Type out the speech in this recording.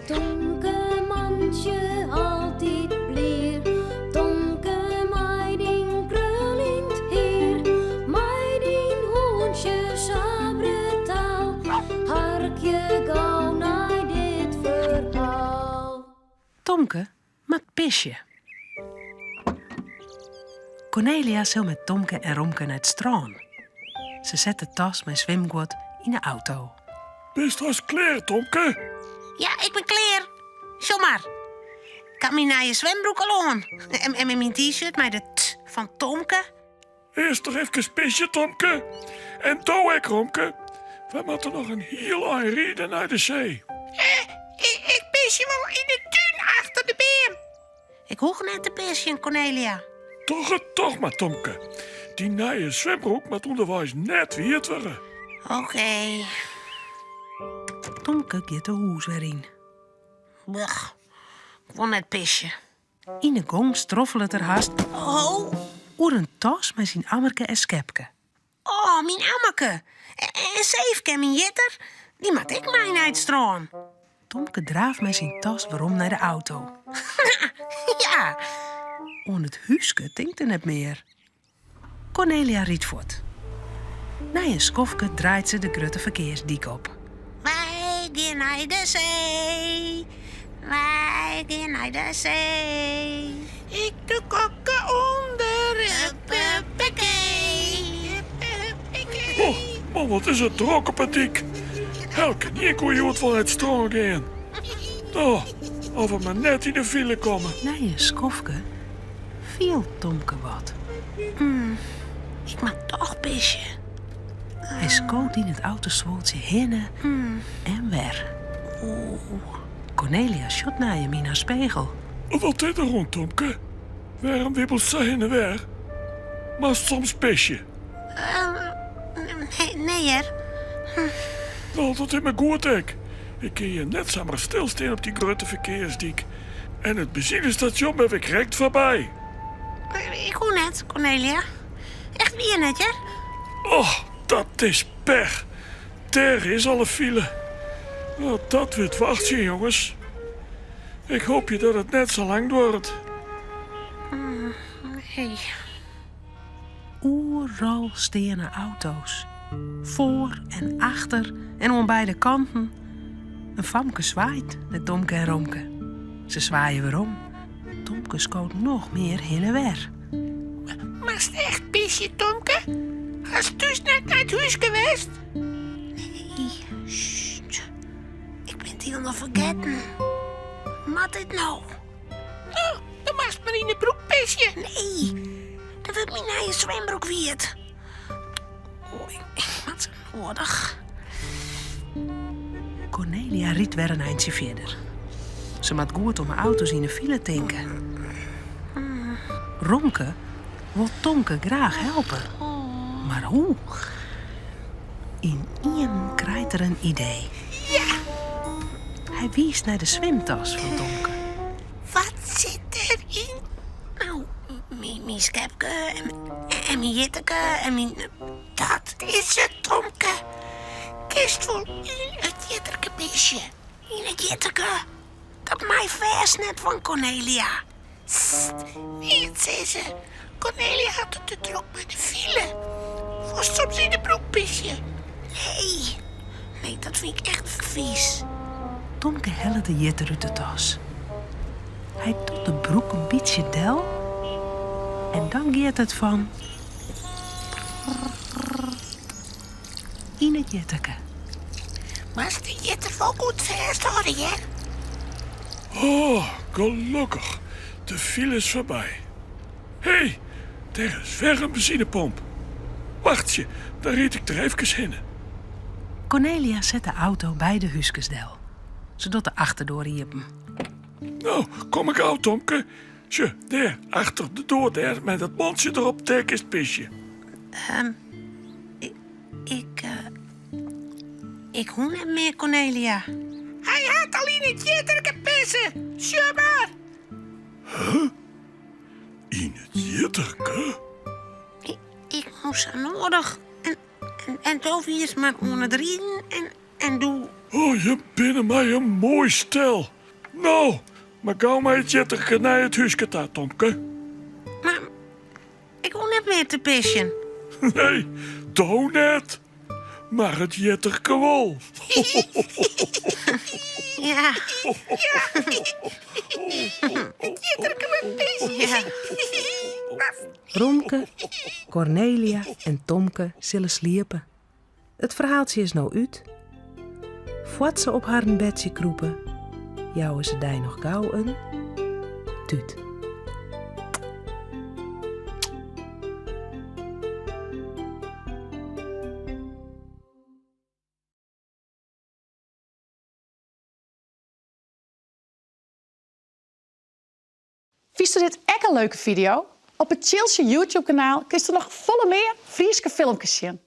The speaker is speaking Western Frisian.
Tomke mantsje altyd blier, Tomke mei dyn kruljend hier, mei dyn hûntsje sa brutaal, harkje gau nei dit ferhaal. Tomke moat pisje. Kornelia sil mei Tomke en Romke nei it strân. Se set de tas mei swimguod yn 'e auto. Bist hast klear, Tomke? Ja, ik bin klear. Sjoch mar. Ik ha myn nije swembroek al oan. En myn t-shirt mei de T fan Tomke. Earst noch efkes pisje, Tomke. En do ek, Romke. Wy moatte noch in hiel ein ride nei de see. Ik pisje wol yn de tún achter de beam. Ik hoech net te pisjen, Kornelia. Doch it toch mar, Tomke. Dy nije swimbroek moat ûnderweis net wiet wurde. Oké. Tomke giet de hûs wer yn. Blech, ik wol net pisje. Yn 'e gong stroffelet er hast Oh. oer in tas mei syn ammerke en skepke. Oh, myn ammerke! En Seefke en myn jitter, dy moat ek mei nei it strân. Tomke draaft mei syn tas werom nei de auto. Ja! Oan it húske tinkt er net mear. Kornelia rydt fuort. Nei in skoftke draait se de grutte ferkearsdyk op. Wy gean nei de see, wy gean nei de see. Ik de kokke ûnder, huppepekee, huppepekee. Oh, man, wat is it drok op 'e dyk. Elkenien koe hjoed wol nei it strân gean. Oh, as we mar net yn 'e file komme. Nei in skoftke Fielt Tomke wat. Ik moat toch pisje. Hy skoot yn it autostuoltsje hinne en wer. Kornelia sjocht nei him yn har spegel. Wat is der oan, Tomke? Wêrom wibbelst sa hinne wer? Moatst soms pisje? Nee hear. No, dat is mar goed ek. Ik kin hjir net samar stilstean op dy grutte ferkearsdyk. En it benzinestasjon bin we krekt foarby. Ik hoech net, Kornelia. Echt wier net, hear. Och, dat is pech. Dêr is al in file. No, dat wurdt wachtsjen, jonges. Ik hoopje dat it net sa lang duorret. Nee. Oeral steane auto's. Foar en achter en oan beide kanten. In famke swaait nei Tomke en Romke. Se swaaie werom. Tomke skoot noch mear hinne wer. Moatst echt pisje, Tomke? Hast thús net nei it húske west? Nee, sst. Ik bin it hielendal fergetten. Moat dit no? No, dan moatst mar yn 'e broek pisje. Nee, dan wurdt myn nije swimbroek wiet. Oh, ik moat sa noadich. Kornelia rydt wer in eintsje fierder. Se moat goed om 'e auto's yn 'e file tinke. Romke wol Tomke graach helpe, mar hoe? Ynienen krijt er in idee. Ja! Hy wiist nei de swimtas fan Tomke. Wat sit deryn? No, myn skepke en myn jitterke en myn. Dat is it, Tomke. Kinst wol yn it jitterke pisje. Yn it jitterke? Dat mei fêst net fan Kornelia. Sst, neat sizze. Kornelia hat it te drok mei de file. Wolst soms yn de broek pisje? Nee, nee, dat fyn ik echt fys. Tomke hellet de jitter út de tas. Hy docht de broek in bytsje del en dan giet it fan yn it jitterke. Moatst de jitter wol goed fêsthâlde, hear. Oh, gelokkich, de file is foarby. Hé, dêr is wer in benzinepomp. Wachtsje, dan ryd ik der efkes hinne. Kornelia set de auto by de húskes del. Se docht de achterdoar iepen. No, kom ik gau, Tomke. Sjoch, dêr, achter de doar dêr, mei dat mantsje derop, dêr kinst pisje. Ik, ik hoech net mear, Kornelia. Hy hat al yn it jitterke pisse. Sjoch mar. Huh? Yn it jitterke? Ik moast sa noadich. En, en, en do wiest mar oan it riden en, en doe... Oh. Je binne my in moai stel. No, mar gau mei it jitterke nei it húske ta, Tomke. Mar ik hoech net mear te pisjen. Nee, do net. Mar it jitterke wol. Ja. It jitterke mei pisje. Ja. Romke, Kornelia en Tomke sille sliepe. It ferhaaltsje is no út. Foar't se op harren bedsje krûpe, jouwe se dy noch gau in tút. Fynsto dit ek in leuke fideo? Op it Tsjiltsje YouTube kanaal kinsto noch folle mear Fryske filmkes sjen.